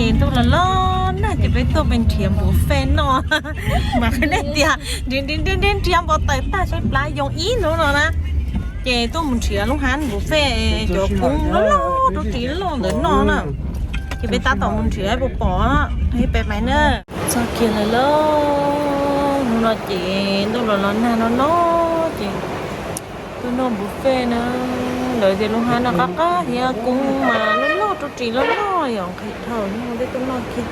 Ntuj los los nag ces peb tuaj pem nrhiav buffet noj. Mas qhia nej tias nrhiav nrhiav nrhiav nrhiav npau taws tag saib plab yoo ib hnub no na. Ces tuaj mus nrhiav lub hab buffet cov koob loj loj rau ris loj ntawd noj na. Ces peb tab tom mus nrhiav puas pom, peb pais na. Txog kiag lawm lauj, hnub no ces ntuj los los nag no no ces tuaj noj buffet na. Lawv tias lub hab no qab qab thiab koob mas loj loj rau ris loj loj yom, nqhis dhau no tej tuaj noj kiag.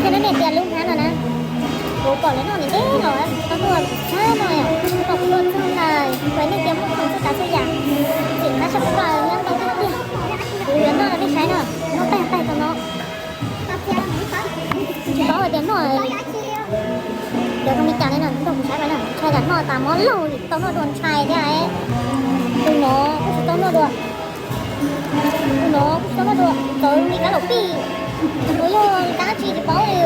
Thiab nej tias lub hab no na, kuv pom lawv noj ntev ntev los tau tuaj txog no yom, kuv pom kuv tuaj txog ntawd, kuv nej tias muaj khoom txhua tsav txhua yam, txim qab tshaj plaws thiab ntau tiag tiag. Kuv yuav noj rau nej saib na, noj tag tag tau no. Tsis paub hais tias noj cov zoo li cas li no, nrog kuv saib na, ntshai tas noj tas mob laug tsis tau noj dua ntshai thiab. Tus no kuj tsis tau noj dua, tus no kuj tsis tau noj dua, txawv li kab laum pij, tus no yog kab tsi tsis paub li.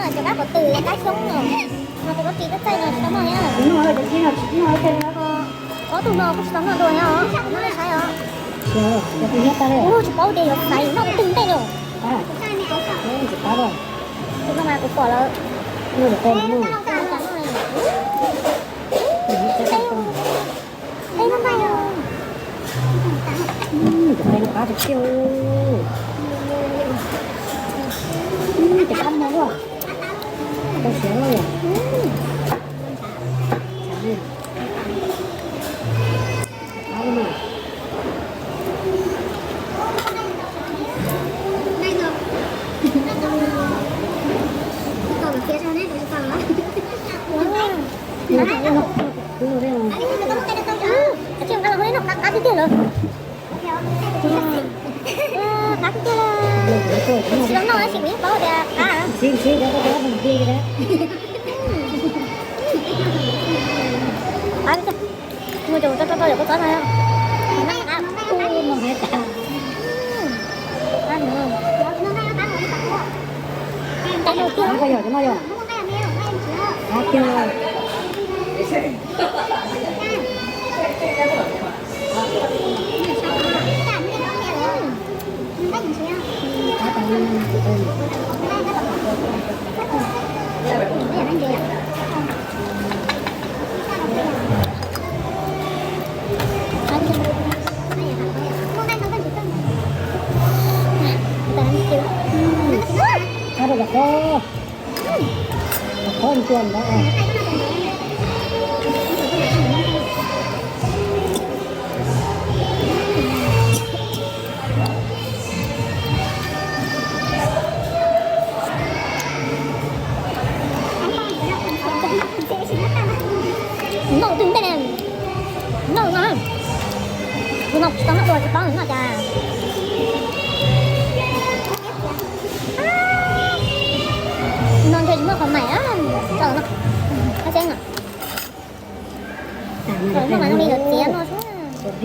Cov kab qhov twm, kab xyoob no, no tus kab tsi kab txaij no tsis tau noj thiab. Ob tug no kuj tsis tau noj dua thiab os, noj nej saib os. Ua tsis paub tias yuav xaiv noj twg ntej li. Tus no mas kuv pom lawm. Teb no ntag. Cov qab tiag tiag. Cov qab no luaj. Tau siav lawm. Qab tiag tiag lawm. Qab tiag tiag lawm. Tsis tau noj tab sis kuv yeej paub tias qab. Qab tiag. Mus rau rau rau yog kua txob no. Qab. Qab no. Qab no tiag. Qab tiag. Qab rau kom qab, kom qab ntua ntawd. Noj twg ntej ne, noj no, tus no tsis tau noj dua tsis paub noj cas. No ntshe tsis muaj qhov maim, txaus no, qab xeeb no. Noj mas zoo li yuav txiav no xwb.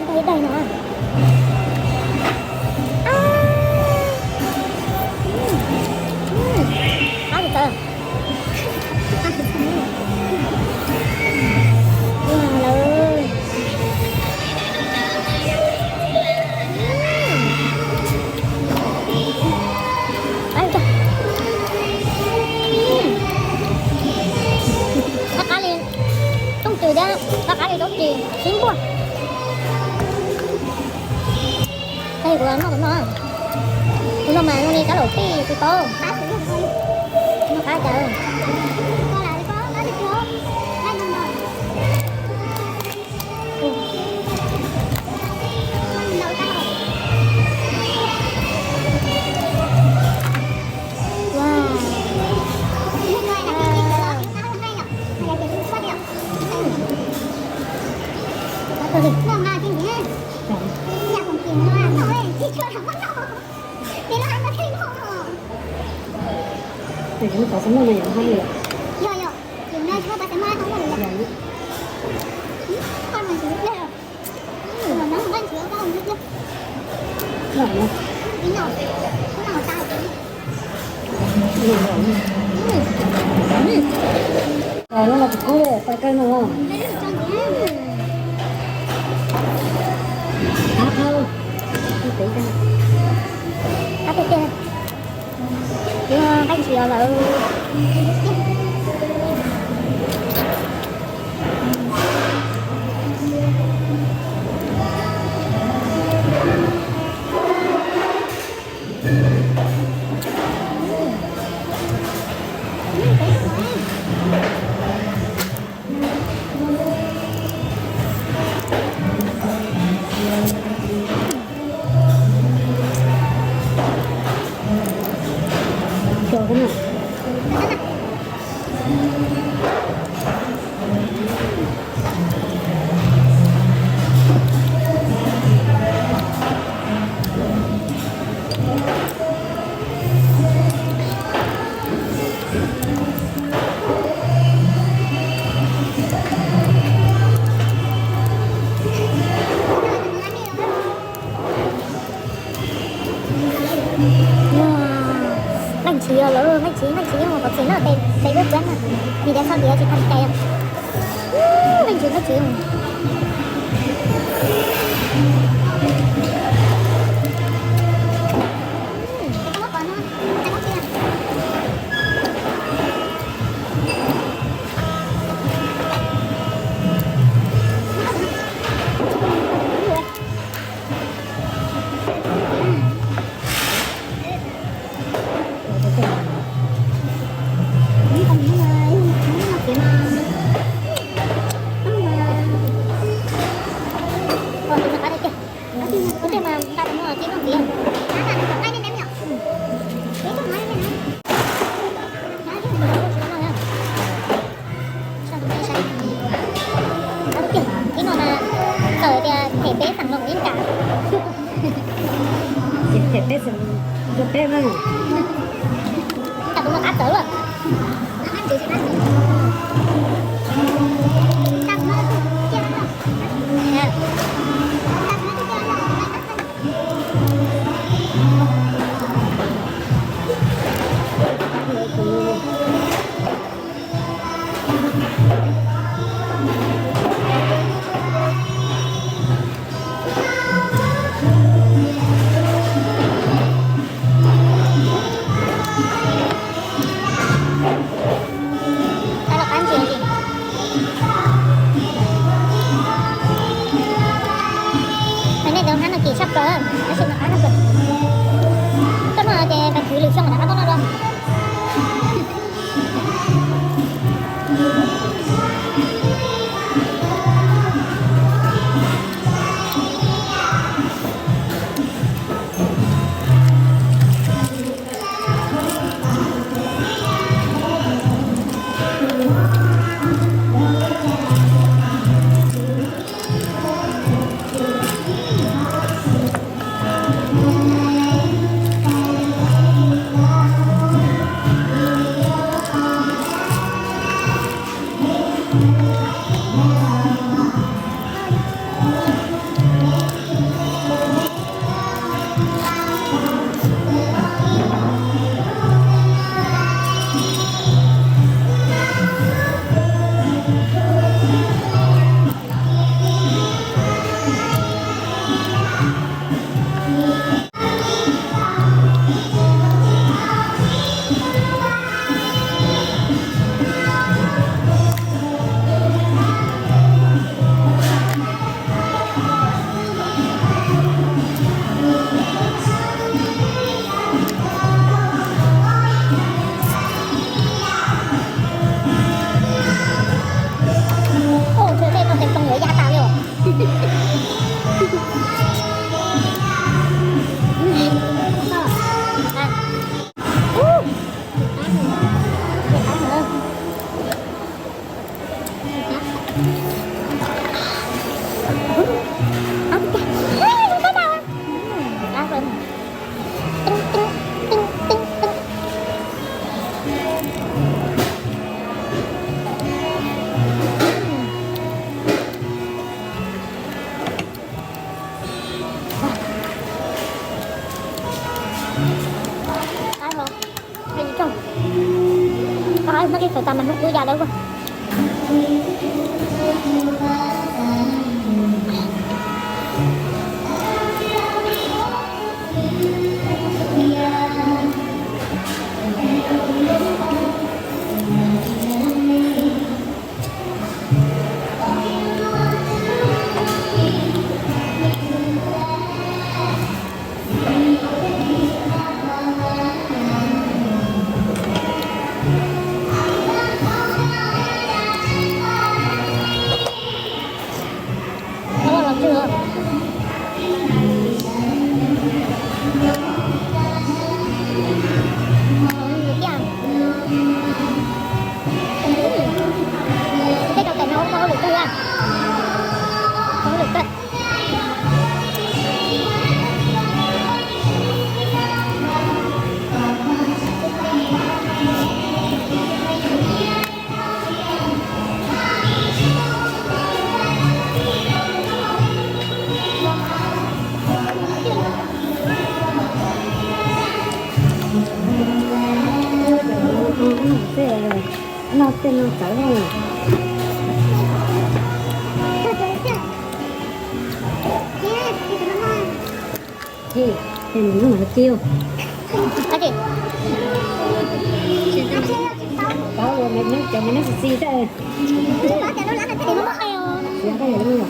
Daig daig no. Qab tsis tau. Ua lawm. Qab tsis tau. Qab qab li rooj tws thiab, qab qab li rooj tsis sib npuaj. Tab sis kuv noj tus no, tus no mas zoo li kab laum pij tsis paub. Noj qab cas. Noj no. Noj no tsis kub, tau kawg no. Qab tiag tiag. Nqaij ntsis los lawm. Nqaij ntsis lawm, nqaij ntsis, nqaij ntsis, qhov txiv no tes, tes lub plab na, vim tias txhob tias tsis tau cai. Nqaij ntsis, nqaij ntsis. Ib no mas txawm tias them peb xeem los yeej kam. Them peb xeem, peb mas. Tam tus no qab txawv luaj. Qab los qab ntsis ntsis. Mas nej tus hab no kim tshaj plaws, tab sis mas qab no kawg. Koj noj ces pes khwv lwm xyoo mas qab tuaj noj dua. Ua, ntshe tej no tes too yuav ya tas li os. Hnub twg txawm tas mas hnub twg ya lawm. Tej rau tais no ua hauj lwm kawg, hauj lwm kawg. No tej no txawv. Ces, ces nws hnub no kiu. Tau, cov me neeg xis xis thiab. Siav koj yog lub.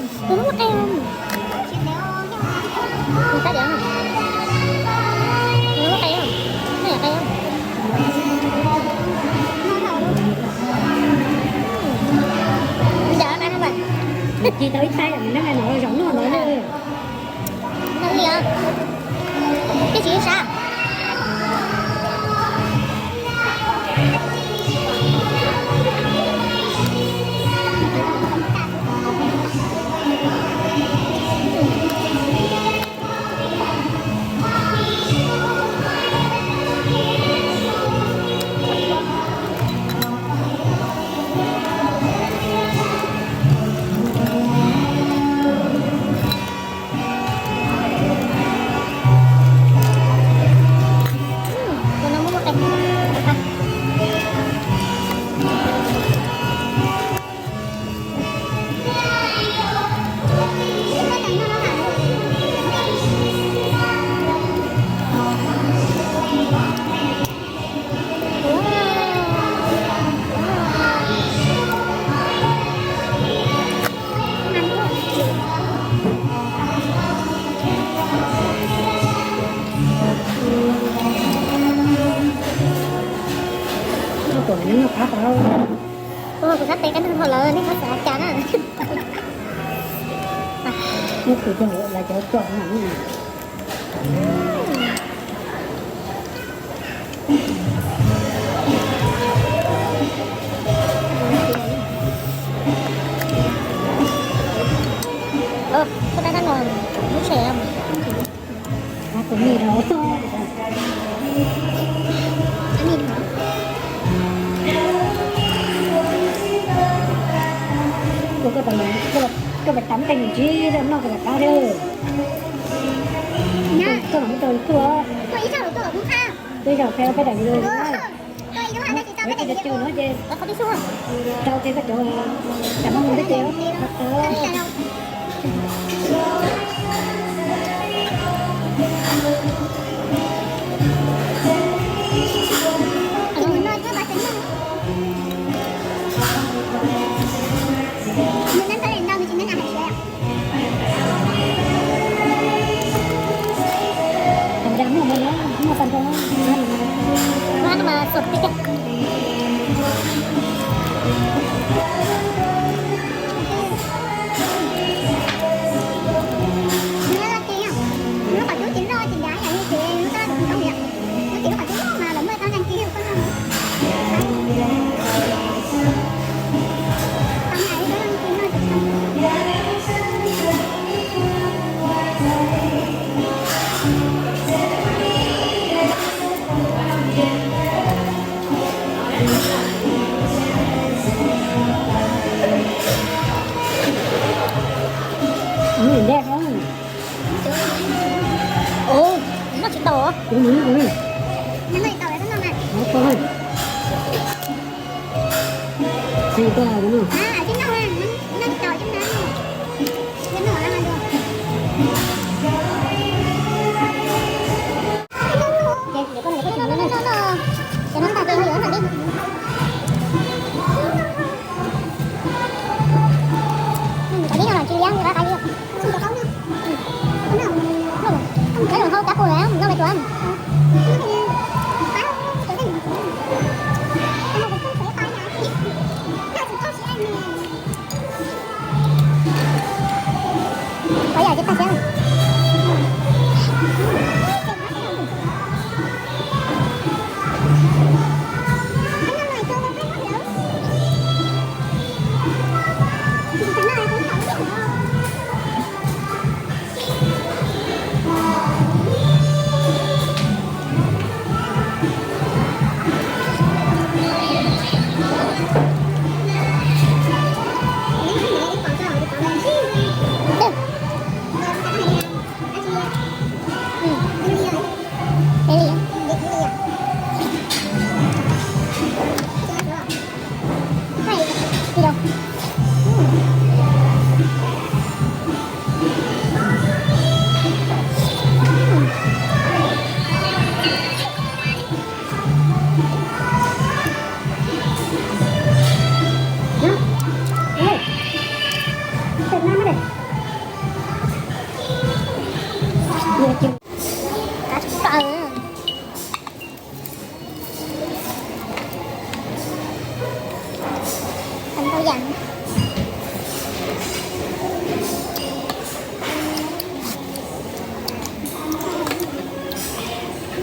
Ci tau ib tais me neeg no zaum noj no. Noj li os. Twb tsis ib sab. Tuam nws nyuag qab tau. Kuv sab tes qab nws ho lawm nej ho xav cas na. Muab tus cog lawv cov tsom no. Ơ, koj tab tab no lub tshais. Tus me rau. Koj, koj, koj pais tau tej nws tsis noj koj pais qab lawm. Koj mam muab rau tuaj. Tuaj ib zaug peb daim video na. Cov cw no ces rau ces koj cov, cov no mus teb ces. Thov nra muaj mas, muaj tag nrho. Mas sụp tib. Lub qhov cub tsis loj tsis dav yam li ces lub txob tsis zoo li. Lub ces lub qhov cub loj mas lawv muaj txob ntsa ci koj noj. Tau noj ib lub ntsa ci noj tsis tau. Ntej, ntej. Ua, noj tsis tau. Kuv mus noj kuv ne. Noj tau.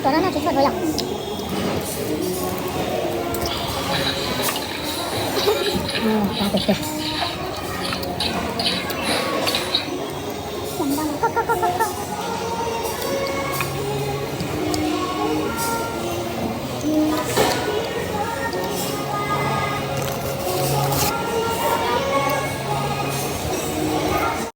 Cov no noj tsis tshua dhuav yom. Qab tiag tiag.